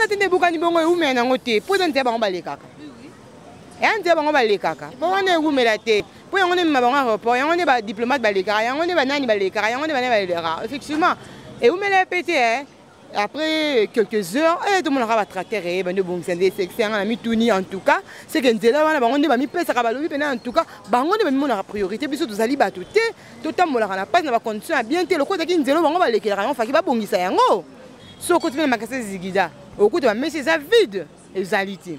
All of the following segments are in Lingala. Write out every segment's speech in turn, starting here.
wana te nde ebukani bongo ewumela nango te mpo eza nzela bango balekaka, eya nzela bango balekaka, mpo wana ewumela te, mpo yango nde mema bango aéroport, yango nde badiplomate balekaka, yango nde banani balekaka, yango nde banani balekaka. Effectivement, ewumela mpe te. Après quelques heures, tomonaka batracteur eyeba nde obongisa nde esekisi yanga na mituni. En tout cas, c'est que nzela wana, bango nde bamipesaka, balobi mpena en tout cas, bango nde bamimonaka priorité, biso tozali bato te, totambolaka na mpasi na bacondition ya bien te. Lokola ezalaki nzela bango balekelaka yango, faki babongisa yango. So okoti mpe na makasa zigida, okuta bamesi eza vide, ezali te.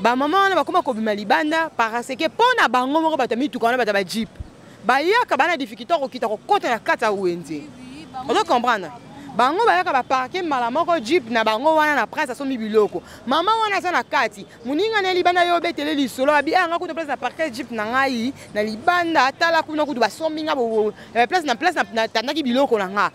Bamama wana bakoma kobima libanda parce que mpo na bango moko, bato ya mituka wana, bato ya bajeep bayaka bana difficulté kokita, kokota na kati ya wenze. Ozo comprendre, bango bayaka baparke mbala moko jeep na bango wana na prince asombi biloko. Mama wana aza na kati, moninga na ye libanda, yo obetele lisolo, abi anga kutu place na parke jeep na ngai na libanda, tala kuna kutu basombi nga place na place natandaki biloko na nga.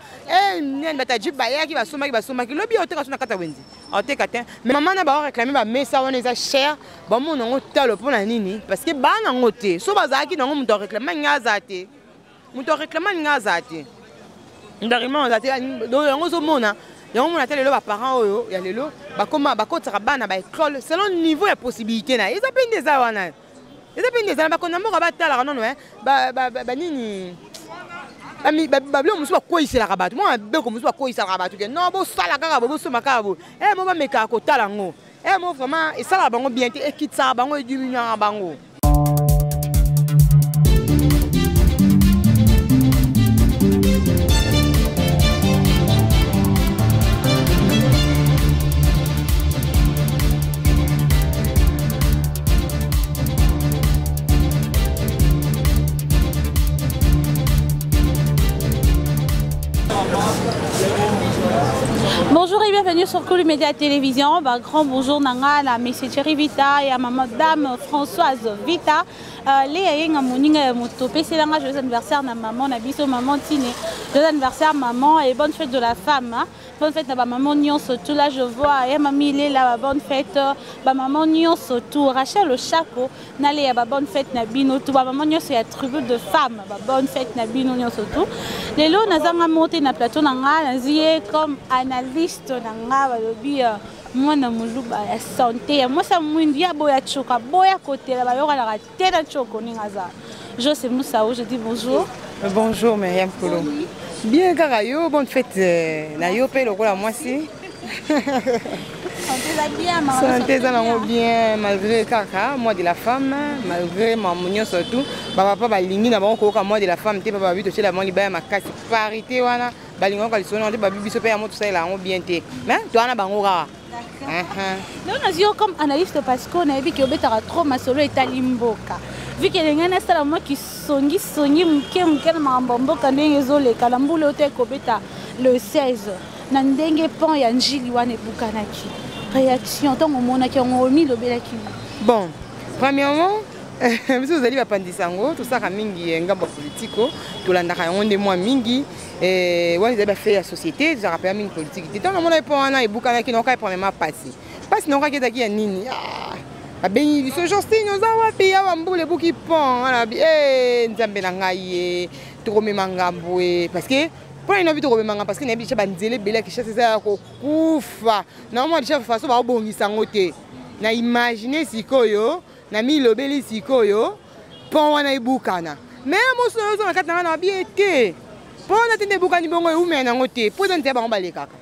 Nani, bato ya jeep bayaki, basombaki, basombaki. Lobi oteka so na kati ya wenze, oteka te. Mais mama na bao réclame bamesa wana eza cher, bamona yango talo. Mpo na nini? Parce que baa nango te. So bazalaki nango, moto aréclame alingi aza te, moto aréclame alingi aza te, moto aréclame aza te. Donc yango ozomona, yango mona te. Lelo baparent oyo ya lelo bakoma bakotisaka bana baécole selon niveau ya possibilité na ye. Eza mpe nde eza wana, eza mpe nde eza na bakonzi na mboka batalaka nono banini, babiloko mosusu bakweiselaka bato, mwa mabeko mosusu bakweyiselaka bato ke non, bosala kaka boye, bosomba kaka boye. Mo bamekaka kotala yango mo vraiment esalaka bango bien te, ekitisaka bango, ediminuaka bango. Bonjour et bienvenue sur Cool Média Télévision. Bah, grand bonjour nanga la Monsieur Thierry Vita et à maman Dame Françoise Vita. Léa yenga moninga ya moto peselanga joyeux anniversaire na maman na biso, maman Tine. Joyeux anniversaire maman et bonne fête de la femme. Hein. Bonne fête na ba maman nyonso tout là je vois ya mami Lela, ba bonne fête ba maman nyonso tout, Rachel Ochako na Léa, ba bonne fête na bino tout, ba maman nyonso ya tribu de femmes, ba bonne fête na bino nyonso tout. Lelo nazanga monté na plateau na nga, nazie comme analyste na nga, balobi mwana moluba ya santé ya mwasi ya mwindu ya boya tchoka boya kotela bayokanaka te na tchoko ndenge aza. José Moussaou, je dis bonjour. Bonjour Myriam Kolo. Bien kaka yo, bonne fête na yo pe lokola mwasi. Santé eza nango bien malgré kaka mois de la femme, malgré mambo nyonso tout. Bapapa balingi na bango koyoka mois de la femme te, papa babi totiela bango libaya makasi. Parité wana balingi yoka lisolo nango te, babi biso mpe yango tosalela yango bien te. Mais towana na bango kaka. Lelo nazwi yo comme analyste parce que nayebi ke obetaka trop masolo etali mboka. Vu ke ndenge nasala mwa kisongisongi moke moke na makambo ya mboka ndenge ezoleka na mbula oyo te ekobeta le 16, na ndenge pont ya Njili wana ebukanaki, réaction ntango omonaki yango, omilobelaki? Bon, premièrement, biso tozali bapandisa yango, tosalaka mingi ngambo ya politiko, tolandaka yango nde mwa mingi wana ezali bafaits ya société, tozalaka mpenza mingi politike te. Ntango namona mpo wana ebukanaki, naokaki premièrement pasi. Pasi naokaki ezalaki ya nini? Babengi biso: "Justine, oza wapi? Awa mbula ebuki pont." Wana babi: "Nzambe na ngai ye, tokomema ngambo e." Parce que mpo na nini nabi tokomema ngambo? Parce que nayebi deja banzela ebele ya Kinshasa eza ya kokufa. Naomona deja façon baobongisa yango te. Na imagine sikoyo, na milobeli sikoyo pont wana ebukana. Mais mosu oyo oza na kati na ngai na babi ete mpo wana te nde ebukani bongo ewumela nango te, mpo eza nzela bango balekaka,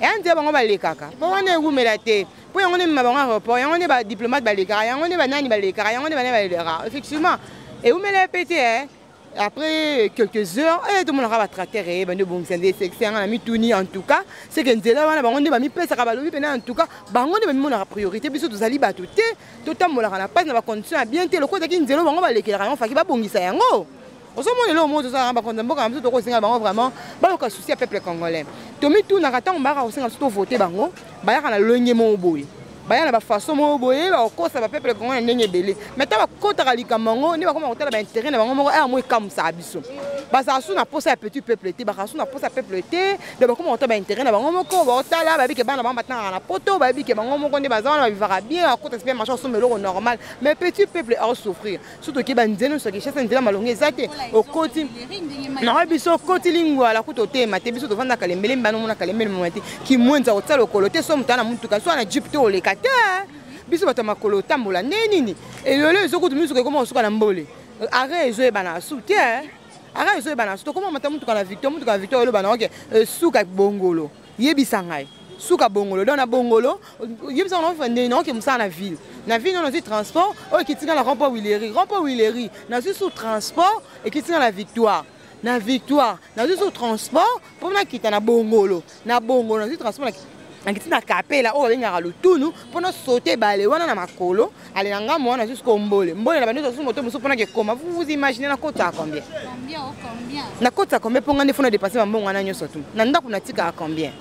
eya nzela bango balekaka, mpo wana ewumela te, mpo yango nde mema bango aéroport, yango nde badiplomate balekaka, yango nde banani balekaka, yango nde banani balekaka. Effectivement, ewumela mpe te. Après quelques heures, tomonaka batracteur eyeba nde obongisa nde esekisi yanga na mituni. En tout cas, c'est que nzela wana, bango nde bamipesaka, balobi mpena en tout cas, bango nde bamimonaka priorité, biso tozali bato te, totambolaka na mpasi na bacondition ya bien te. Lokola ezalaki nzela bango balekelaka yango, faki babongisa yango. Ozomona eloko moko tozalaka, bakonzi ya mboka na biso, tokosenga bango vraiment bayoka souci ya peuple congolais. Tomitunaka ntango bayaka kosenga biso tovote bango, bayaka na lolenge moko boye, baya na bafaçon moko boye, bakokosa bapeuple congolais na ndenge ebele. Mais ntango bakotaka likambo yango nde bakoma kotala baintérêt na bango moko, aya mo ekamusaka biso. Bazala su na posa ya petit peuple te, bakala su na posa ya peuple te. Donc bakoma kota baintérêt na bango moko, baotala bayebi ke bana bango batangaka na poto, bayebi ke bango moko nde baza wana, bavivaka bien, bakota supermarché, osomba eloko normal, mais petit peuple aosouffrir. Surtout ke banzela nyonso ya Kinshasa, nzela malongo eza te. Okoti na biso, okoti Lingwala kuta otema te. Biso tovandaka lembelembe, bana omona kalembe moma te, Kimwenza kotia lokolo te. So moto ana mutuka, so ana jeep te, oleka te. Biso bato ya makolo otambola nde nini? Elolo ezokutu misuka ekoma kosuka na mbole, arrêt ezoyebana su te, arrêt ezoyebana su. Tokoma mata mutuka na Victor, mutuka na Victor elobana oke suka Bongolo. Yebisa ngai, suka Bongolo, donc na Bongolo, yebisa nga ndenge naoke mosala na ville. Na ville nano nazwi transport oyo ekitinga na rond-point Huilerie. Rond-point Huilerie, nazwi su transport ekitinga na Victoire. Na Victoire, nazwi su transport mpo nakita na Bongolo. Na Bongolo, nazwi transport, nakiti na Kapela oyo babengaka Lutunu, mpo nasote ebale wana na makolo. Ale na ngambo wana, jusqu'au Mbole. Mbole na bandi osu moto mosusu mpona kekoma. Vous vous imaginez nakotaka combien? Nakotaka combien mpo nga nde fona dépenser bambongo wana nyonso tu na ndako, natikaka combien?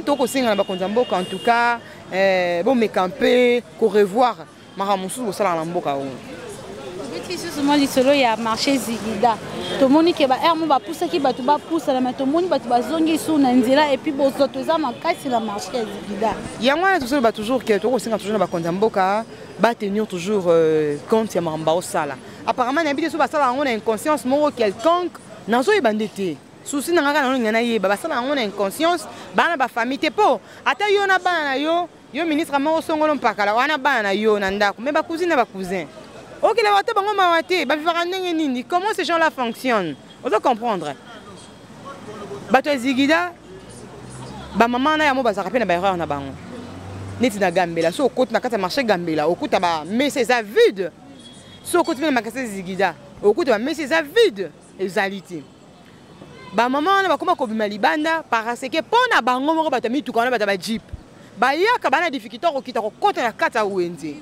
Tokosenga na bakonzi ya mboka, en tout cas, bomeka mpe korevoir makambo mosusu bosalaka na mboka oyo. Obeti lisusu mwa lisolo ya marché Zigida. Tomoni ke baare mo bapusaki bato, bapusana, me tomoni bato bazongi su na nzela, et puis bosoto eza makasi na marché ya Zigida. Yango wana tozoloba toujours ke tokosenga toujours na bakonzi ya mboka batenir toujours compte ya makambo baosala. Apparemment, nayebi te so basala yango na inconscience moko quelconque, nazoyeba nde te. Susi na nga kaka naolinga nayeba, basala yango na inconscience, bana bafamille te, mpo ata yo na bana na yo, yo ministre moko songolo mpakala wana, bana na yo na ndako, me bacousine na bacousin okela ata bango mawa te. Bavivaka ndenge nini? Comment ces gens là fonctionnent? Ozo comprendre, bato ya Zigida, bamama na yango bazalaka mpe na baerreur na bango. Neti na Gambela, so okoti na kati ya marché Gambela, okuta bamesa eza vide. So okoti mpe na makasa ya Zigida, okuta bamesa eza vide, ezali te. Bamama wana bakoma kobima libanda parce que mpo na bango moko, bato ya mituka wana, bato ya bajeep bayaka, bana difficulté kokita, kokota na kati ya wenze.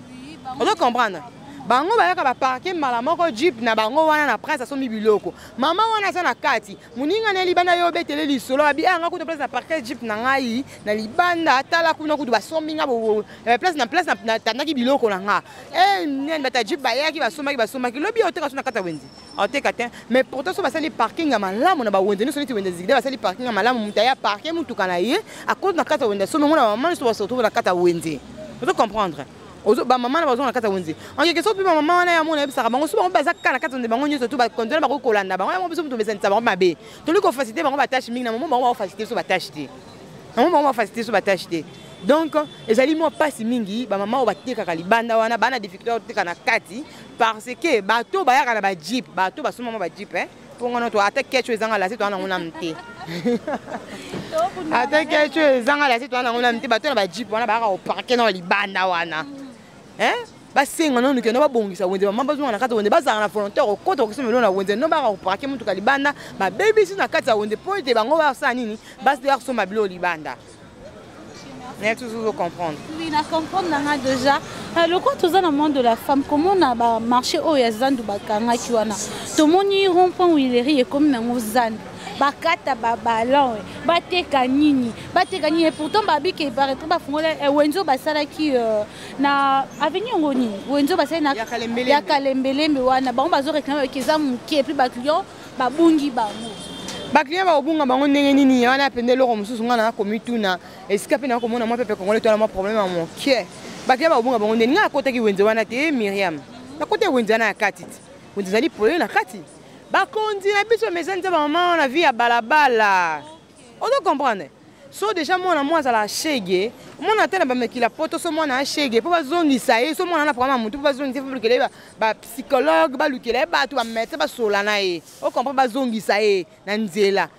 Ozo comprendre, bango bayaka, baparke mbala moko jeep na bango wana na Prince, asombi biloko. Mama wana aza na kati, moninga na ye libanda, yo obetele lisolo, abi anga kutu place na parke jeep na ngai na libanda, tala kuna kutu basombi nga place na place, natandaki biloko na nga, nani, bato ya jeep bayaki, basombaki, basombaki. Lobi oteka so na kati ya wenze, aoteka te. Mais pourtant, so basali parking ya malamu na bawenze nyonso, neti wenze Zigida, basali parking ya malamu, moto aya parke motuka na ye, akoti na kati ya wenze, asombi. Omona bamama nyonso basurtout na kati ya wenze. Ozo comprendre, bamama na bazonga na kati ya wenze en quelque sorte. Mpe bamama wana ya mona yebisaka bango, so bango baza kaka na kati ya wenze, bango nyonso tu bakonzela, bakoki kolanda bango. Yango biso moto mesanisa bango mabe, tolingi kofaciliter bango batâche mingi. Na momo bango bakofaciliter biso batâche te, na momo bango bafaciliter biso batâche te. Donc ezali mwa mpasi mingi. Bamama oyo batekaka libanda wana bana difficulté oteka na kati parce que bato bayaka na bajeep, bato basomba mwa bajeep mpo ngana to ata kecho ezanga lasi, toa nango nanu te. Ata kecho ezanga lasi, toa nango nanu te. Bato na bajeep wana bayaka koparke na libanda wana, basenga nanu kende babongisa wenze, bamama bazonga na kati ya wenze, bazala na volontaire kokota kokisoma eloko na wenze. No baka koparke motuka libanda, babebisi na kati ya wenze mpo ete bango basala nini? Basi bakosomba biloko libanda. Mais toujours comprendre. Oui, na comprendre nanga déjà. Lokola toza na monde de la femme, komona bamarché oyo ya zandu bakangaki wana, tomoni rond point Huilerie ekomi nango zandu, bakata baballon, bateka nini, bateka nini. Et pourtant babike paraître bafungola wenze oyo basalaki na avenue yango nini, wenze oyo basali ya Kalembelembe wana, bango bazoréclame ke eza moke, puis baclient babungi bango. Baclient bakobunga bango ndenge nini? Wana pende eloko mosusu ngai na komituna, esika mpe nakomona mwa pepe congolais towana mwa problème ya moke. Baclient bakobunga bango ndenge? Ngai akotaki wenze wana te, Miriam. Nakotaki wenze wana ya kati te, wenze ezali polele na kati. Bakonzi na biso mesa nza bamama na vie ya balabala. Ozo comprendre, so déjà mwana mwa azala ashege, mwana te na bamekila poto. So mwana ashege, mpo bazongisa ye, so mwana na programme ya motu, mpo bazongisa ye, mpo balukela ye bapsychologue, balukela ye bato, bamédecin, basola na ye. Ocomprendre, bazongisa ye na nzela,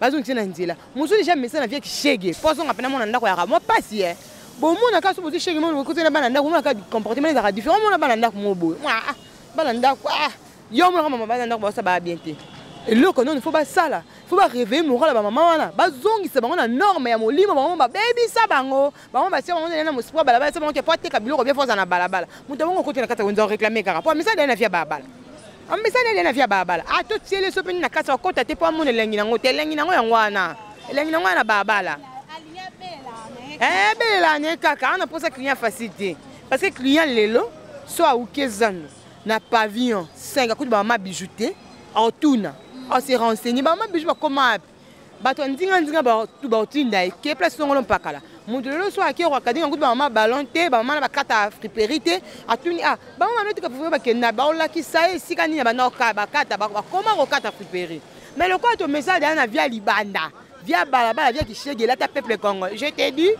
bazongisa ye na nzela mosusu. Déjà mesa na vie shege, mpo azonga mpena mwana ndako yaka mwa pasi ye. Bomona kaka so bozwi shege okotela bana ndako, omona kaka comportement ezalaka différent. Omona bana ndako mo boye, bana ndako, yo omonaka mama, bana ndako basala baya bien te. Eloko noni faut basala? Faut baréveille moral ya bamama wana, bazongisa bango na norme ya molimo. Bango babebisa bango, bango batia bango na mosipwa balabala, tia bango ke po ateka biloko bien, faut aza na balabala. Moto abongo okoti na kati ya wenze, oréclame kaka po amisala ye na vie ya balabala, amisala ye na vie ya balabala. Atotiele so mpeni na kati, akota te mpo amona elengi nango te. Elengi nango yango wana, elengi nango wana na balabala, ebelela na ye kaka ana mposa client facile te, parce que client lelo so awuki ezando na pavillon 5, akuti bamama bijou te, aotuna. Ase renseigner. Bamama Bijou bakoma wapi? Bato ya ndinga-ndinga baotinda ye ke place songolo mpakala. Moto lelo so ake Rwakadinga, kutu bamama ballon te, bamama na bakata friperie te. Atuni: "Ah, bamama notika friperie bakenda?" Baolakisa ye esika nini banda bakata, bakoma kokata friperie. Mais lokola tomesala deya na via libanda, via balabala, via kishege elata peuple Congo, je te dis,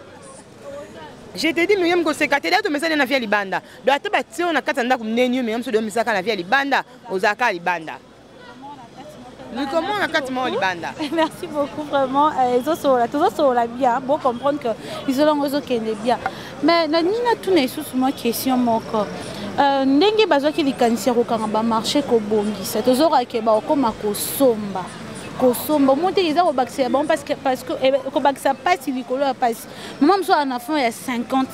je te dis, Miriam, koseka te. Deya tomesala na via libanda. Donc ata batie oyo na kati ya ndako ndeni, yo Miriam, so deomisaka na via libanda, ozalaka libanda likomo na kati moko libanda. Merci beaucoup vraiment. Ezosolola, tozosolola bien. Bo comprendre que isolongo ezokende bien, mais nalingi natuna lisusu mwa question moko. Ndenge bazwaki likanisi ya kokanga bamarché, kobongisa, tozokake bakokoma kosomba, kosomba, omoni te eza kobakisa ya bango, parce que kobakisa mpasi likolo ya mpasi. Mama mosusu aza na fond ya 50,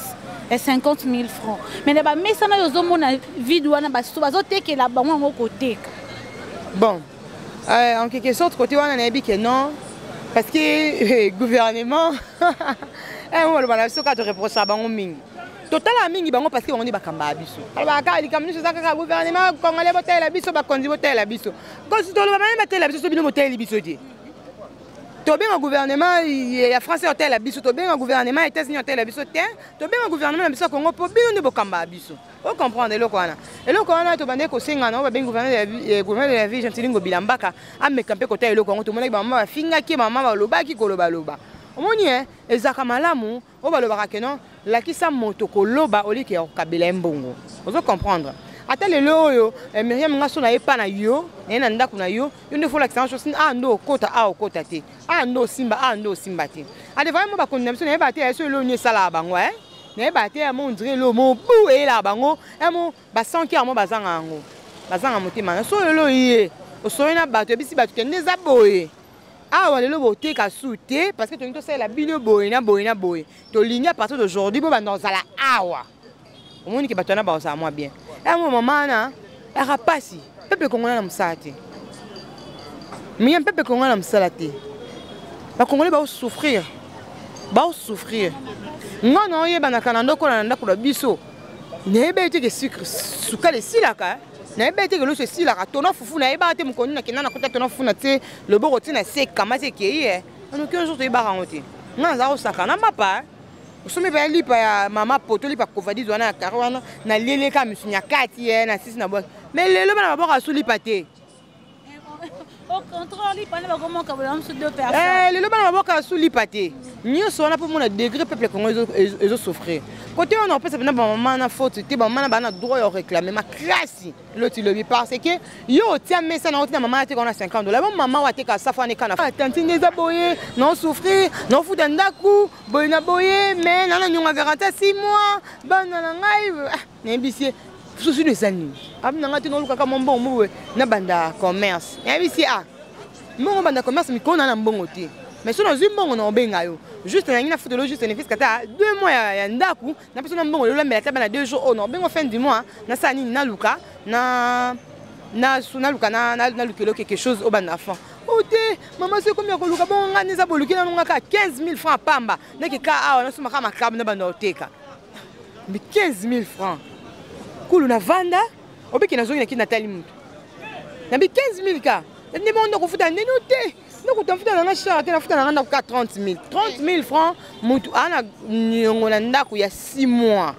ya 50 000 francs, mais na bamesana oyo ozomona vide wana, bazotekela bango yango koteka. Bon, en quelque sorte, côté wana nayebi ke non, parce que gouvernement oloba na biso kaka, toreprochaka bango mingi, totala mingi bango, parce que bango nde bakambaka biso. Balobaka kaka likambo nyonso eza kaka gouvernement congolais, botalela biso, bakonzi botalela biso. Kasi toloba bane batalela biso, so bino botaleli biso te. Tobenga gouvernement ya Français otalela biso, tobenga gouvernement ya États-Unis otalela biso te, tobenga gouvernement na biso ya Congo, mpo bino nde bokambaka biso. Ocomprendre eloko wana? Eloko wana tobandeki kosengana oyo babengi gouverneur de la ville, Gentiny Ngobila Mbaka, ameka mpe kotala eloko yango. Tomonaki bamama bafingaki, bamama balobaki kolobaloba. Omoni e ezalaka malamu oyo balobaka ke non, lakisa moto koloba oliki ya kokabela ye mbongo. Ozo comprendre? Ata lelo oyo, Miriam, nga so na ye pa na yo, naye na ndako na yo, yo nde folakisa nga so a nde okota a okota te, a nde osimba a nde osimba te. Ade vraiment bakonzi na biso, nayeba te ya so eloko nini esalaka bango. Nayeba te ya mo ondire elo mobu eyelaka bango mo basanki yango, bazanga yango, bazanga motema na so. Lelo ye osoyi na bato, yebisi bato ke nde eza boye awa, lelo boteka su te, parce que tolingi tosalela bino boye na boye na boye, tolingi à partir d'aujourd'hui bobanda kozala awa. Omoni ke bato wana bakozala mwa bien. Yango mama wana aka pasi. Peuple congolais na mosala te, miye peuple congolais na mosala te. Bacongolais baosouffrir, baosouffrir. Nga na oyebanaka na ndokola na ndako na biso, nayeba ete ke sucre, sukali esilaka, nayeba ete ke loso esilaka, tona fufu nayebaka te. Mokoni nakenda nakuta tona fufu na tie loboko ti na se kamati ekei. E anoki un jour toyebaka yango te. Nga naza kosaka na mapa, osomi mpe lipa ya mama poto, lipa Covadis wana ya kare wana, nalieleka misuni ya kati ye na sisi na bwaki. Mais lelo bana babwaka su lipa te. Au contraire, lipa nde bakomokabola mosu deux personnes. Lelo bana babwaka su lipa te. Nyonso wana mpo mona degré peuple Congo ezosouffrir. Côté wana opesa mpena bamama na faute te. Bamama na baa na droit ya réclamer makasi loti lobi, parce que yo otia mesa na otina mama ateka wana 50 $. Bo mama oyo ateka safu wana eka na tantine eza boye, naosouffrir, naofuta ndako boye na boye, mais na na nyonga garantie ya 6 mois, bana na ngai. Nayebisi ye susu eza nini abi na ngai te, naolukaka mwa mbongo mo boye na banda commerce. Nayebisi ye: "Ah, mbongo banda commerce mikolo na mbongo te, mais so nazwi mbongo na obenga yo. Juste nangi nafutelo juste ne fût-ce que ata 2 mois ya ndako, napesa na mbongo lelo, amela ata bana 2 jours oyo, na obengo fin du mois, nasala nini, naluka na naluka nalukelo quelque chose oyo banda fond o te. Mama, so ekomi ya koluka bongo, ngai nde eza boluki nano nga kaka 15 000 francs pamba, nake ka awa nasomaka makambo na banda oteka. Mais 15 000 francs, kulu na vanda obiki, nazongi naki natali mutu nabi 15 000 ka nde bongo ndakofuta ndeni o te, nakuta mfuta nanga cher te, nafuta nanga ndako ka 30 000, 30 000 francs. Mutu aa na niongo na ndako ya 6 mois.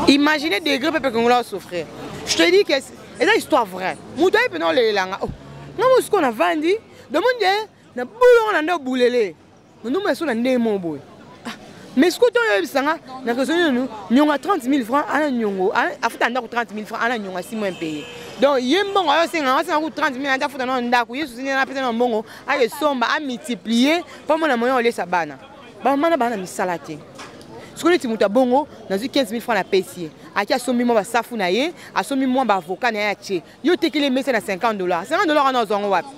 Imaginez degré peuple congolais asouffrir. Je te dis que eza histoire vraie. Mutu aye mpena olelelanga nga mosiko navandi domonde na bulongo na nde obulele nonoma so na ndenge moko boye. Mais sikoyo ntango oyebisanga na raison nini niongo ya 30 000 francs, ana niongo afuta ndako 30 000 francs, ana niongo ya 6 mois impayé. Donc ye mbongo ayosenga, asenga ku 30 000 ati afuta nano ndako. Ye susi nde apesa na mbongo, akesomba, amultiplier mpo mona moyen olesa bana. Bamama na bana na misala te. Sikoyo neti moto abongo, nazwi 15 000 francs, napesi ye, aki asombi mwa basafu na ye, asombi mwa baavocat na ye, atie. Yo otekeli emesa na 50 $. 50 $ wana ozwango wapi?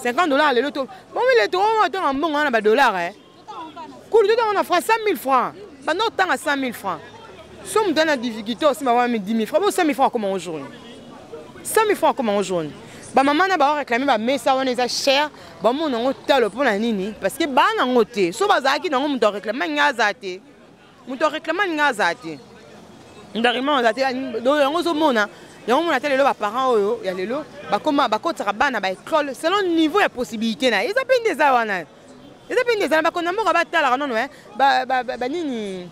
50 $ lelo to bomile totonga mbongo wana na badollar kulu, totanga na franc 100 000 francs, banda otanga 100 000 francs. So moto ana difficulté osimba wana 10 000 francs, bo 100 000 francs akoma ngo journée, 100 000 francs akoma ngo journée. Bamama na baoréclame bamesa wana eza cher, bamona yango talo mpo na nini? Parce que baa nango te. So bazalaki nango, moto aréclame alingi aza te, moto aréclame alingi aza te, moto aréclame aza te. Donc yango ozomona Yango mona ata lelo baparent oyo ya lelo bakoma bakotisaka bana baécole selon niveau ya possibilité na ye. Eza mpe nde eza wana, eza mpe nde eza na bakonzi ya mboka batalaka nono banini,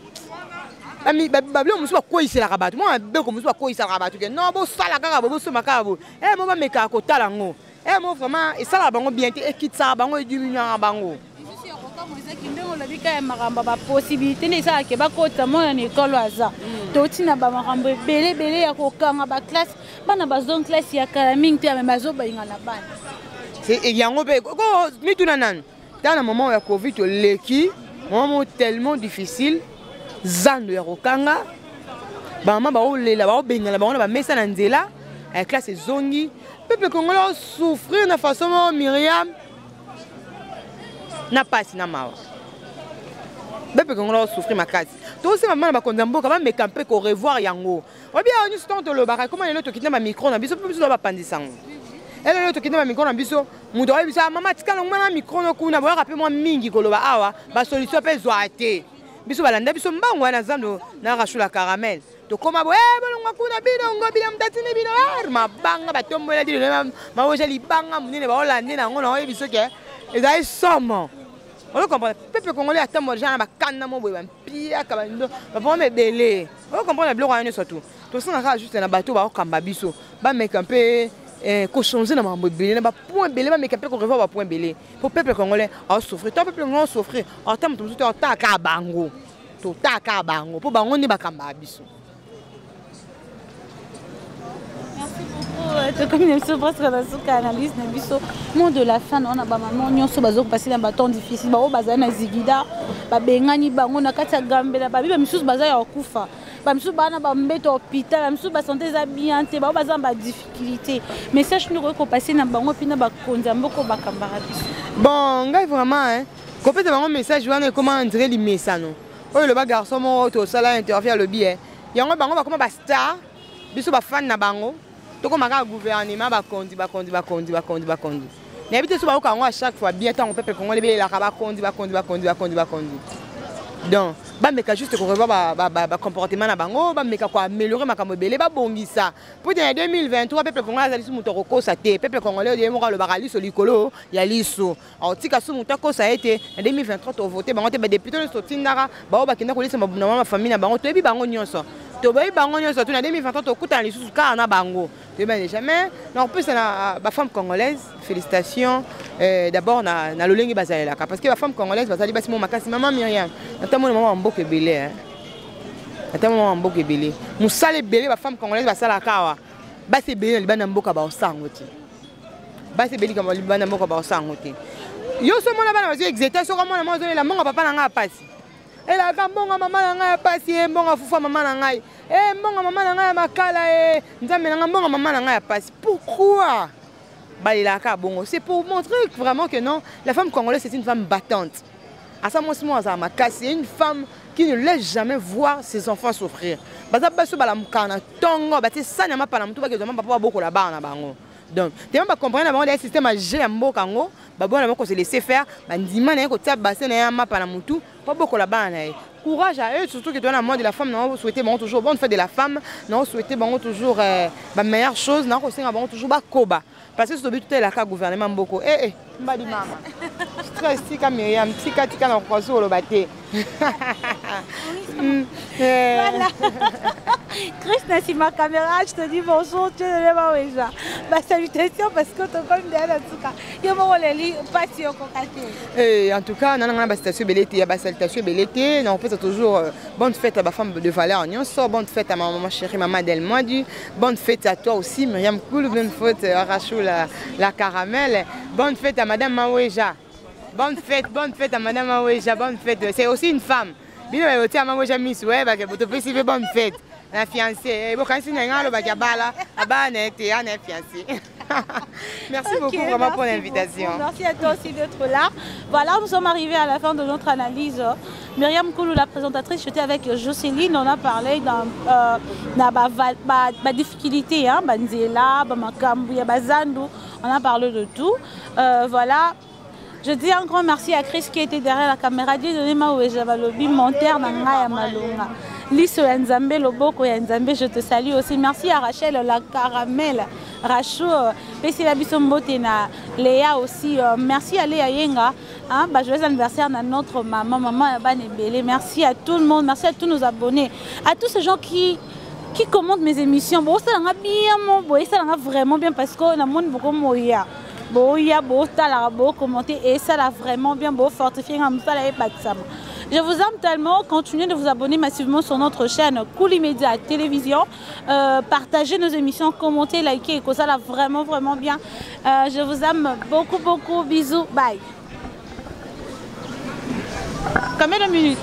babiloko mosusu bakweyiselaka bato, mwa mabeko mosusu bakweyiselaka bato ke non, bosala kaka boye, bosomba kaka boye. Mo bamekaka kotala yango mo vraiment esalaka bango bien te, ekitisaka bango, ediminuaka bango. Lisusu ya kokamwa ezaki ndenge olobi kaka ya makambo ya bapossibilité nde esalaka bakota mwana na ekolo. Aza totina bamakambo ebele ebele ya kokanga baclasse, bana bazongi classe ya kala mingi te, me bazobalinga na bana. Yango mpe mituna nanu. Tala, na moment ya Covid toleki, moment moko tellement difficile, zando ya kokanga, bamama baolela, baobengana bango na bamesa na nzela ya classe ezongi. Peuple congolais osouffrir na façon moko, Miriam, na pasi na mawa. Peuple congolais osouffrir makasi. Tosema mama na bakonzi ya mboka bameka mpe korevoir yango. Oyebi, awa nyonso ntango tolobaka ekoma lelo, tokiti na bamicro na biso mpe biso bapandisa yango. Elelo tokiti na bamicro na biso, moto ayebi biso: mama, tika longo na micro no kuna. Boyaka mpe mwa mingi koloba awa, basolution mpe ezwa te. Biso balanda biso mbango wana zando na Rachula Caramel, tokóma boye: bolongwa kuna, binongo bino mutatini bino mabanga batombola dino mawoja libanga monene baolande na yango. Na oyebi soki ezali somo, ozo comprendre? Peuple congolais atambola deja na bakanda mo boye, bampiaka bando baproblème ebele, ozo comprendre? Biloko wana nyonso tu tosengaka juste na bato baokamba biso bameka mpe kochanger na makambo ebele, na bapoint ebele, bameka mpe korevoir bapoint ebele po peuple congolais aosouffrir. To peuple congolais aosouffrir, ata moto mosusu te otaka bango, totaka bango mpo bango nde bakambaka biso. Tokomi na biso presque na suka analyse na biso. Mot de la fin na bamama nyonso bazokopasi na batemps difficile, bango bazali na zigida, babengani bango na kati ya Gambela, babi bamisusu baza ya kokufa, bamisusu baa na bambeto hôpital, bamisusu basanté eza bien te, bango baza na badifficulté. Message nini okoki kopase na bango mpe na bakonzi ya mboka bakambaka biso? Bon, ngai vraiment kopesa bango message wana ekoma on dirait limesano oyo eloba garçon moko tosala interview, alobi yango bango bakoma bastar, biso bafani na bango tokóma kaka gouvernement, bakonzi, bakonzi, bakonzi, bakonzi, bakonzi. Nayebi te so bayoka yango à chaque fois bien. Ntango peuple congolais ebelelaka bakonzi, bakonzi, bakonzi, bakonzi, bakonzi, donc bameka juste korevoir bacomportement na bango, bameka koaméliorer makambo ebele, babongisa po te na 2023 peuple congolais azali su moto akokosa te. Peuple congolais ye moko alobaka liso likolo ya liso, aotika su moto akosa ye te. Na 2023 tovote bango te. Badéputé nyonso totindaka bao bakenda kolisa mabunda mwa bafamille na bango, toyebi bango nyonso, toboyi bango nyonso tu. Na 2023 tokutana lisusu kaka na bango, toyeba déjà. Mais na kopesa na bafemme congolaise félicitation d'abord na lolenge bazalelaka, parce que bafemme congolaise bazali basi mo makasi. Mama Miriam, natamona mama mboka ebele, natamona mama mboka ebele, mosala ebele bafemme congolaise basalaka awa. Basi ebele na libanda mboka baosango te, basi ebele likambo libanda mboka baosango te. Yo so mona bana bazwi exete, soki omona mwa ozolela mbongo papa na ngai ya pasi, elaka mbongo mama na ngai ya pasi, e mbongo fufa mama na ngai, e mbongo mama na ngai ya makala, e Nzambe na ngai, mbongo mama na ngai ya pasi. Pourquoi balelaka bongo? C'est pour montrer vraiment que non, la femme congolaise, c'est une femme battante. Asa mwasi moko azala makasi, une femme qui ne laisse jamais voir ses enfants souffrir. Baza basi oyo balamukaka na ntongo, batie sani ya mapa na motu, bakezwa mapa mpo babokola bana na bango. Donc tema bacomprendre na bango deya système ya jeu ya mboka yango, babona bango kose laisser faire, bandima na ye kotia bassin na ye ya mapa na motu mpo bokola bana na ye. Courage à eux, surtout que toi, na mois de la femme, na souhaiter bango toujours bonne fête de la femme, na souhaiter bango toujours ba meilleure chose, na kosenga bango toujours bakoba, parce que soki totelaka gouvernement mboko, eh eh, mbadi mama stress. Tika Miriam, tika, tika na kokosi koloba te. Voilà. Chris Nassima caméra, je te dis bonjour, tu es le Maweja. Bah, salutations parce que tu comme derrière en tout cas. Yo mo leli pasi yo kokate. Eh, en tout cas, nana ba station belete, ya ba salutation belete, na on toujours bonne fête à ma femme de valeur nyonso, bonne fête à ma maman chérie, maman Delmoidi, bonne fête à toi aussi Myriam Koul, bonne fête à Rachou la caramel, bonne fête à madame Maweja. Bonne fête à madame Maweja, bonne fête. C'est aussi une femme. Bino bayotia Maweja miss, ouais, ba topesi pe bonne fête. Na fiancé, bokanisi na nga alobaki abala, abala na ye te, ana ye fiancé. Merci beaucoup vraiment pour l'invitation. Merci à toi aussi d'être là. Voilà, nous sommes arrivés à la fin de notre analyse. Myriam Koulou, la présentatrice, j'étais avec Jocelyne, on a parlé dans na ba, ba, ba difficulté, hein, ba nzela, ba makambu, ya ba zandu, on a parlé de tout. Voilà. Je dis un grand merci à Chris qui était derrière la caméra. Dieu donne ma balobi monteur na ngai ya malonga. Liso ya Nzambe, loboko ya Nzambe, je te salue aussi. Merci à Rachel la caramel. Rachou, pesela biso mbote na Léa aussi. Merci à Léa Yenga. Hein, bah, joyeux anniversaire à notre maman, maman ya bana ebele. Merci à tout le monde, merci à tous nos abonnés, à tous ces gens qui commentent mes émissions. Bon, ça va bien, mon boy, ça va vraiment bien parce que na monde beaucoup moya. Boya, botalaka, bocommenter et ça va vraiment bien, bo fortifier nga mosala ebakisama. Je vous aime tellement. Continuez de vous abonner massivement sur notre chaîne Kouli Média Télévision. Partagez nos émissions, commentez, likez, et ça va vraiment, vraiment bien. Je vous aime beaucoup, beaucoup. Bisous. Bye. Combien de minutes?